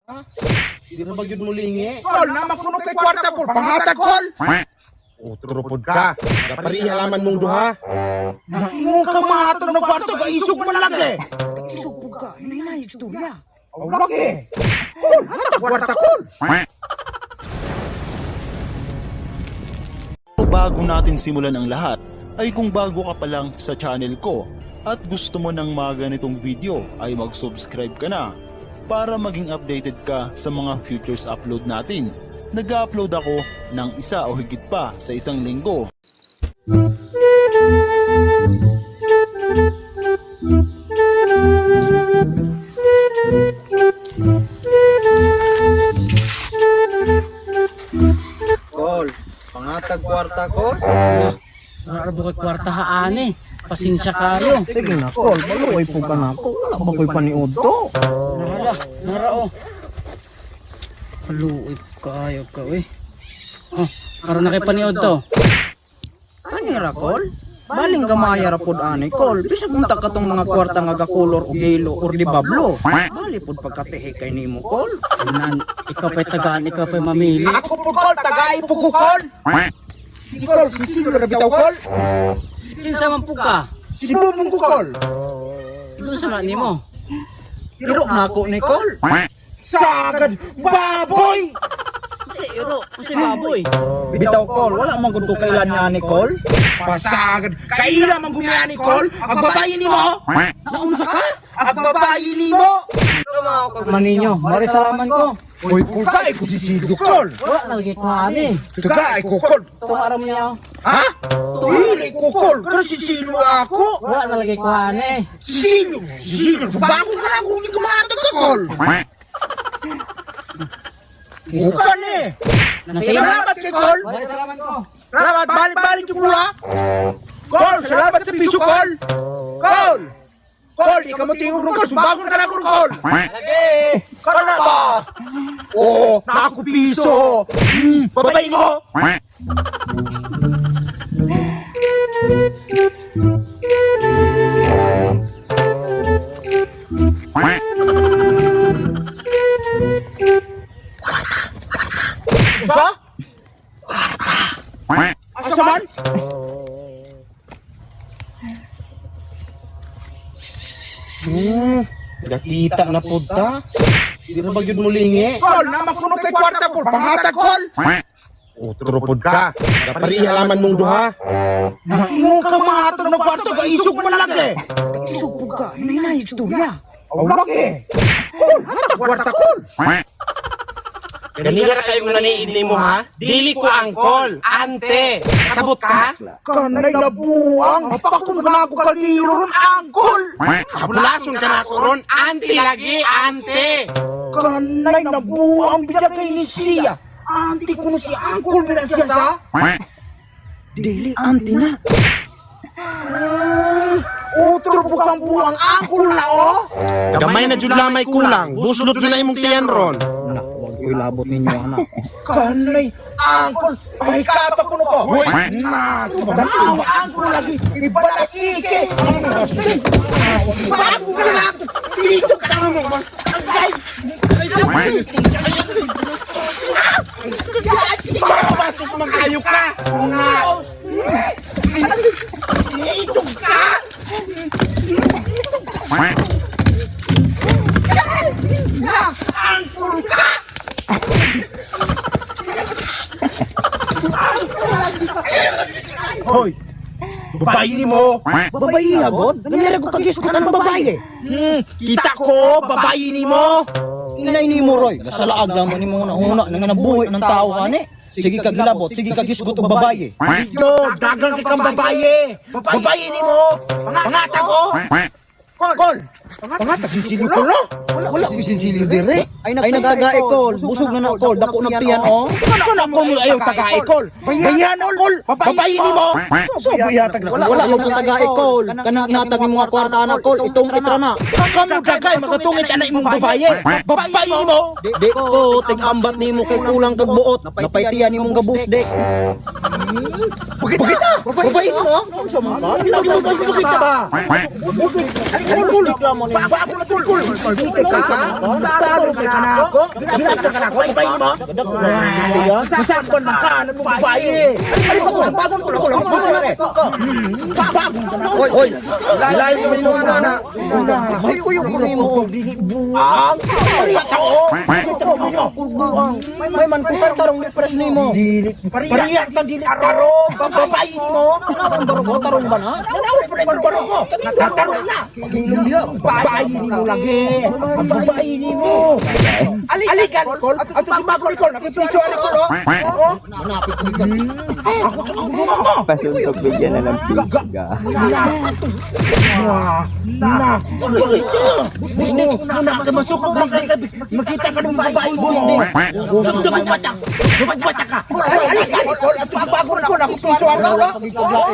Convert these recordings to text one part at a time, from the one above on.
Di na ba gyud mo lingi? Kol, naman kuno kay kwarta kol, panghatag kol. Otro pod ka. Gapari halaman mong duha. Naingon ka mahatag ng kwarta kay isog man lagi. Isog po ka, hinay istorya. Aw lagi. Kol, hatag kwarta kol. Bago natin simulan ang lahat, ay kung bago ka pa lang sa channel ko at gusto mo ng mga ganitong video ay mag-subscribe ka na para maging updated ka sa mga futures upload natin. Nag-upload ako ng isa o higit pa sa isang linggo. Kol, pangatag kwarta kol. Wala ra ko'y kwarta haan eh. Pasensya kayo. Sige na kol, maluoy po ka na ako. Wala ba ko'y paniod to? Nara, nara oh. Kaluoy kayo ka eh. Oh, karon na kay paniod to. Ani ra kol? Baling gamaya ra pod ani kol. Bisag unta katong mga kwarta nga gakolor og yelo or di bablo. Bali pod pagkatihi kay nimo kol. Nan, ikaw pa'y tagaan, ikaw pa'y mamili. Ako po kol, tagay po ko kol. Sige kol, sisilo ra bitaw kol. Kinsa man po ka? Si bubong ko kol. Doon sa man nimo. Iro na ako ni kol. Sagad baboy. Kasi iro, kasi baboy. Bitaw kol, wala man gud ko kailan niya ani kol. Pasagad. Kaila man gumani kol. Ang babae nimo. Naunsa ka? Ang babae nimo. Maninyo, mari salaman ko. Uy, kol ka ko sisilo kol. Wala na lagi ko ani. Tagay ko kol. Tunga ra mo niya. oh. Ha? Dili ko kol. Pero sisilo ako. Wala na lagi ko ani. Sisilo. Sisilo. Bago ka na kung hindi ka mahatag ka kol. Ukan eh. Nasila. Salamat kay kol. Mari salaman ko. Salamat. Balik-balik yung mula. Kol, salamat sa piso kol. Kol. Kol, di ka mo tingog kol. Subagon ka na kol. Kol. Lagi. Kol na ba? Oo, na ako piso. Babay mo. Usa? Asa man? Gakita na pod ta. Di na ba gyud mo lingi? Kol, naman kuno kay kwarta kol. Panghatag kol. Otro pod ka. Gapari halaman mong duha. Naingon ka mahatag ng kwarta kay isog man lagi. Isog po ka, hinay istorya. Aw lagi. Kol, hatag kwarta kol. Ganira kayo naniid nimo ha. Dili ko angkol. Ante. Kasabot ka? Kanay nabuang, mapakon ka na ako kaliro ron, angkol. Kabulason ka na ako ron. Ante lagi, ante. Kanay nabuang bila kay ni siya. Anti ko si angkol bila siya sa. Dili anti na. Otro po kang buang angkol na oh. Gamay na jud lamay kulang. Buslot jud na imong tiyan ron. Na, wag ko'y labot ninyo anak. Kanay angkol, pahikapa ko ko. Hoy, na, tanaw angkol lagi. Ibalak ike. Bago ka na ako. Dito ka na mo. Angkay. Bastos man kayo ka. Nga. Dito ka. Na, angkol ka. Hoy, babae ni mo. Babae agod? Nangyari ko kagisgutan ng babae. Kita ko, babae ni mo. Inay ni mo Roy, nasalaag lamang ni mga nauna nga nabuhi ng tao ani. Sige kag labot, sige kag gisgot og babae. Yo, dagang kay kang babae. Babae ni mo. Pangatag ko. Kol. Kol. Pangatag sisilyo ko no. Wala wala ko sinsilyo dire. Ay nagagae kol, busog na na kol, dako na tiyan oh. Ano ko mo ayaw tagae kol. Bayan kol. Babae ni mo. So ihatag na wala ko tagae kol. Kanang ihatag ni mga kwarta na kol, itong itra na. Kamo dagay makatungit ana imong babae. Babae ni mo. Di ko tig-ambat nimo kay kulang kag buot. Napaytiyan nimong gabus dek. Bagita. Babae ni mo. Unsa man ka? Lagi mo bagita ba? Kul, bago na kul, kul. Dili ka, talo kay ka na ako. Ginatag ka na ako, babae mo. Masakpan man ka, ano mong babae. Ano ba ko? Bago na kul, bago na Bago na. Oy, oy. Lain mo nimo na na. May kuyog ko nimo. Dili buang. Tao. Buang. May man kutan tarong di press nimo. Dili. Pariya tan dili tarong. Babae nimo. Tanawang barong tarong ba na? Tanaw pa rin barong mo. Tatarong na. Babae nimo lagi. Ang babae nimo. Aligan, Kol. Ato si Magol, Kol. Nakipiso ani Kol, oh. Oh. Ako to ang mo. Pasuntok bigyan na ng piso ga. Na. Na. Busnik, na ka masuk ko makita ka ng babae mo. Dumagpata. Dumagpata ka. Aligan, Kol. Ato ang bagol, Kol. Nakipiso ani Kol, oh.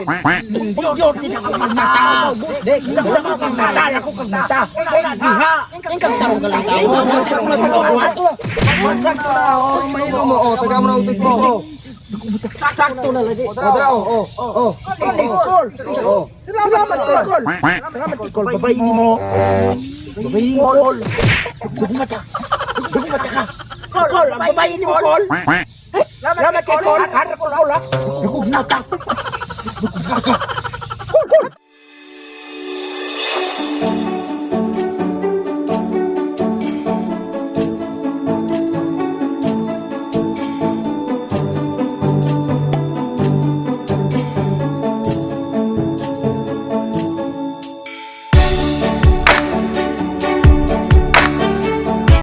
Yo, di ako magmata. Di ako magmata. Ako kagmata. Diha. Tingkang tarong ka lang tao. Sakto na oh, may mo oh, taga mo na utos mo. Sakto na lagi. Kodra oh, oh, oh. Kol. Salamat kay Kol. Salamat kay Kol. Babae mo. Babae mo, Kol. Dugmata. Dugmata ka. Kol, ang babae ni mo, Kol. Salamat kay Kol. Harap ko na ula. Dugmata. Dugmata.